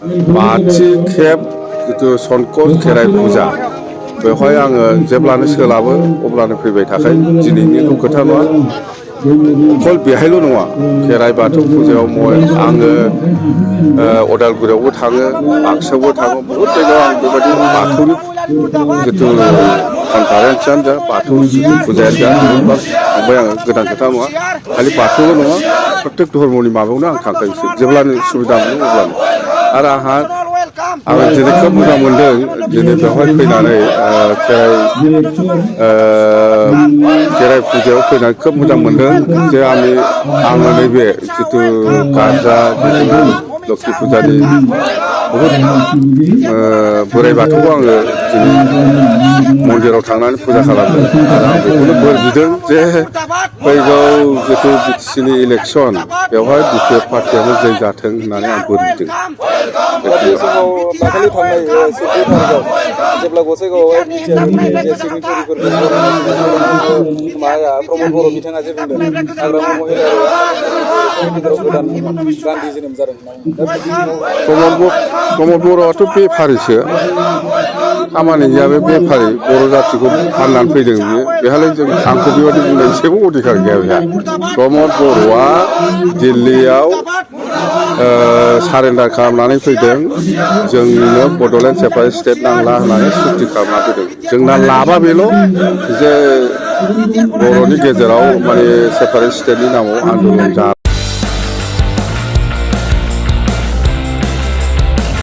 बाथि खेब जितु संकस खेराइ फुजा बेवहाय आङो जेब्लानो सोलाबो अब्लानो फैबाय थाखायो दिनैनिल' खोथा नङा अकल बेहायल' नङा खेराइ बाथौ फुजायाव आङो अदालगुरियावबो थाङो बाक्सायावबो थाङो बहुद जायगायाव आं बेबायदि बाथौनि जितु कनफारेन्सआनो जा बाथौ फुजायानो जा बहुदबार थांबाय आङो गोदान खोथा नङा खालि बाथौल' नङा प्रत्येक धर्मनि माबायावनो आं थांखायोसै जेब्लानो सुबिदा मोनो अब्लानो आरो आङो दिनै खोब मोजां मोनदों दिनै बेवहाय फैनानै खेराइ फुजायाव फैनानै खोब मोजां मोनदों जे आङो नैबे जितु गारजा जितु लोक्षि फुजानि बहुद बोराइ बाथौखौ आङो दिनै मन्दिराव थांनानै फुजा खालामदों आरो आं बेखौनो बोर बिदों जे फैगौ जितु बिटिसिनि इलेक्सन बेवहाय बिपिएफ पार्टियानो जै जाथों होननानै आं बोर बिदों। दा बे समाव दाखालि थांनाय 14 थारिखआव जेब्ला गसाइगावआवहाय बिटिआरनि जे सिगनेचारिफोरखौ बरायनाय समाव प्रमद बर' बिथाङा जे बुंदों हाग्रामा महिलारिया गेजेराव गोदान गान्धी जोनोम जादों प्रमद बर'आथ' बेफारिसो खामानि गैया बे बेफारि बर' जाथिखौ फाननानै फैदों बियो बेहालाय आंखौ बेबायदि बुंनाय जेबो अधिकार गैया बेहा प्रमद बर'आ दिल्लीयाव सारेन्डार खालामनानै फैदों जोंनो बड'लेण्ड सेपारेट स्टेट नांला होननानै सुक्ति खालामना फैदों जोंना लाबा बेल' जे बर'नि गेजेराव माने सेपारेट स्टेटनि नामाव आन्दलन जा